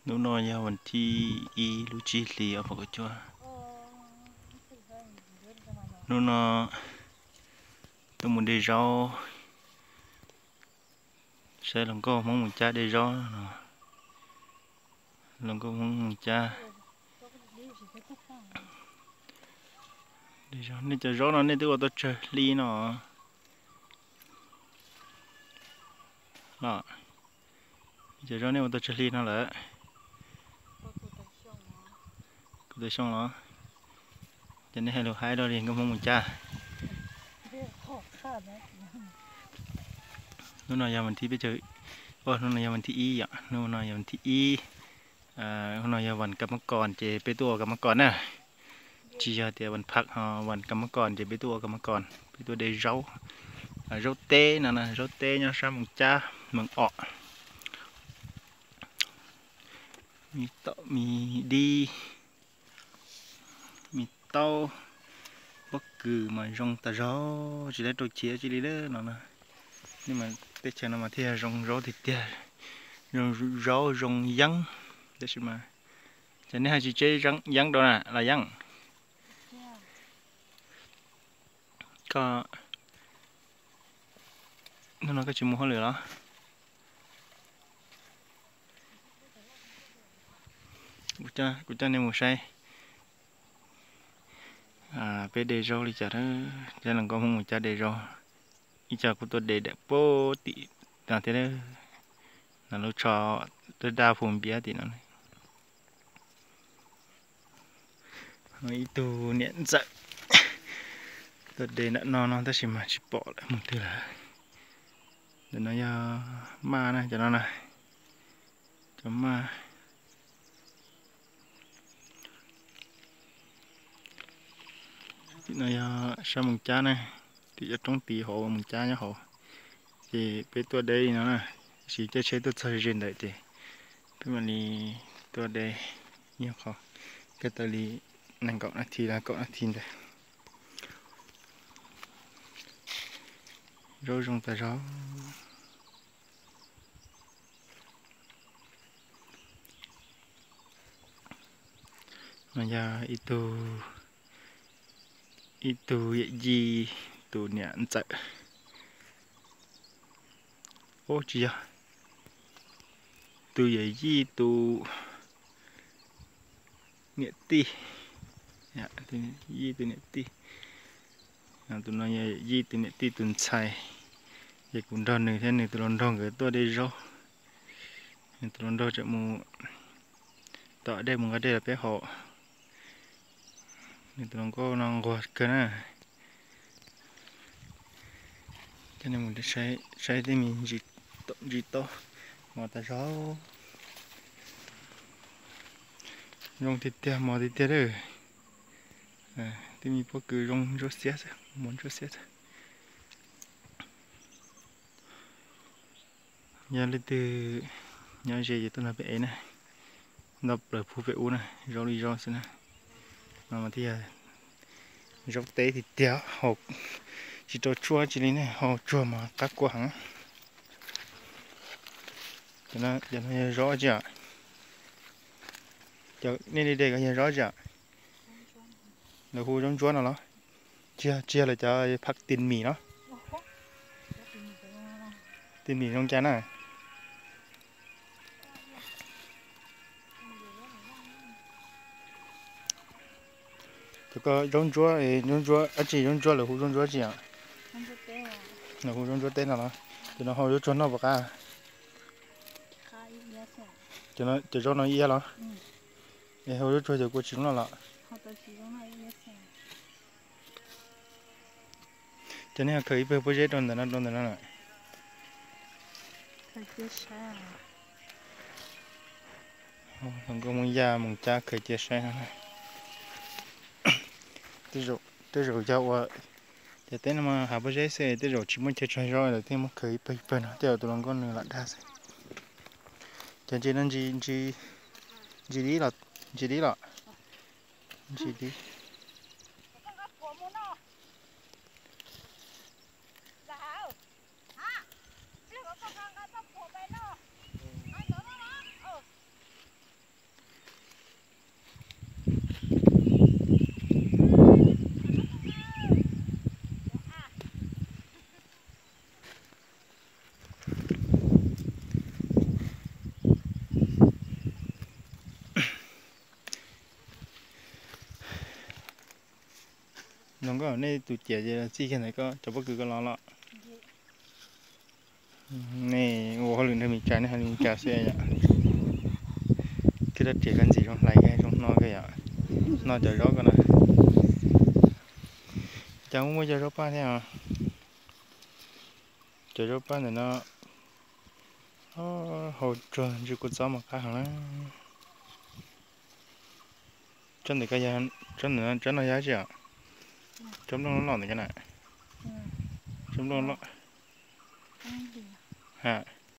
Hnub no yog vas thib ib lub tsib hlis ob phav kaum cuaj. Hnub no tuaj mus de zaub, saib hluas nkauj Hmoob Mus Cab de zaub no. Hluas nkauj Hmoob Mus Cab de zaub. Nej cov zaub no nej twb ua tau tsawg hli no los? Nej cov zaub nej ua tau tsawg hli no lawm? Kuv tau xyoo los? Ces nej hais lus haib rau hluas nkauj Hmoob Mus Cab. Hnub no yog vas thib peb caug, hnub no yog vas thib ib yom, hnub no yog vas thib ib. Hnub no yog vas kam mab kos ces peb tuaj ua kam mab kos na. Tsis yog tias vas phaj ho vas kam mab kos ces peb tuaj ua kam mab kos, peb tuaj de zaub. Zaub teb no, zaub teb nyob sab Moos Cab, Moos Om. Me taum me dib, me taub, pob kws mas zoo tas zog, tsis tau rau chiav cia li lawm no na. Nej mas teb chaws no mas thiaj zoo zaub tiag tiag, zoo zaub zoo yeeb. Tab sis mas cov nej ho tsis tseb yeeb rau na los yeej. Koj, hnub no koj tsis mus hauj lwm los? Kuv coj nej mus saib peb de zaub li cas, saib hluas nkauj Hmoob Mus Cab de zaub. Ib co kuj tuaj de dam pem tim no thiab, no lub tsho daj daj phu npiab tim no. Ib tug niam ntxawm tuaj de nram no no tab sis mas tsis pom lawm mus twg lawm. Ntawm no yog maj na, cov no na, cov maj. Tim no yog sab Moos Cab na, tim cov roob tid hauv Moos Cab nyob hauv. Ces peb tuaj de li no na, tab sis caij tsheb tuaj txog ze ntawd ces peb mam li tuaj de, yog qhov kawg tau li nees nkaum nas this los kaum nas this ntawd. Zaub zoo tas zog. No yog ib tug, ib tug yawm yij tus niam ntxawm. Ub, tsis yog, tus yawm yij tus niam tij, yij tus niam tij. Tus no yog yij tus niam tij tus ntxhais, ces kuv nrog nws thiab nws tus hluas nraug nkawd tuaj de zaub. Nws tus hluas nraug tseem mus tom dej mus nqa dej los peb haus. Nws tus hluas nkauj no nquag kawg na. Coj nej mus saib tej me ntsis taub mos tas zog. Zoo tiag tiag mos tiag tiag lawm. Tej me pob kws zoo ntsuab xiab xwb, mos ntsuab xiab xwb. Yog leej twg nyob ze ces tuaj nrog peb ev na, ntau plaws pub peb ub na, zaub li zaub xwb na. No mas thiaj yog zaub teb tiag tiag, haus tsis rau tsuag tsi li ne, haus tsuag mas qab kua heev. Cov no yog zaub tsi? Nej li de ko yog zaub tsi? Lawv hu zaub ntsuab no los? Tsis yog, tsis yog lawv cov phaj tis mis los? Tis mis zoo cas na? Cov ko zaub ntsuab, zaub ntsuab dab tsi, zaub ntsuab lawv hu zaub ntsuab tsi? Lawv hu zaub ntsuab teb no los? Cov no haus zaub tsuag noj puas qab? Cov zaub no ib yam los? Es haus zaub tsuag cov kua tsis zoo noj los? Cov nej ho khaws ib pawg pob zeb rau ntawm no, rau ntawm no na. Hluas nkauj Hmoob Yaj Moos Cab khaws cia saib no. Tej zaum yog ua, ces teb no mas hav pob zeb xwb, tej zaum tsis muaj chaw tso zaub lawm thiaj muab khaws ib pawg ib pawg no, tej zaum tus hluas nkauj nws lam dag xwb. Cov ntses no ntsis dib los, ntsis dib los, ntsis dib. Koj nej tus ciam ces txij kiag ntawd koj cov pob kws koj los los. Nej ua hauj lwm nrog Meskas, nej hais li Meskas xwb yom. Koj rab riam koj ntxim zoo hlais kawg, zoo hno kawg yom. Hno cov zaub koj na. Cas muaj muaj cov zaub paj thiab os. Cov zaub paj ntawm no hau tsuag ntsw kua txob mas qab heev na. Tsob ntawm ko, tsob ntawm no tsob no yog dab tsi os? Tsob nplooj loj loj ntawm ko na. Tsob nplooj loj. Ha,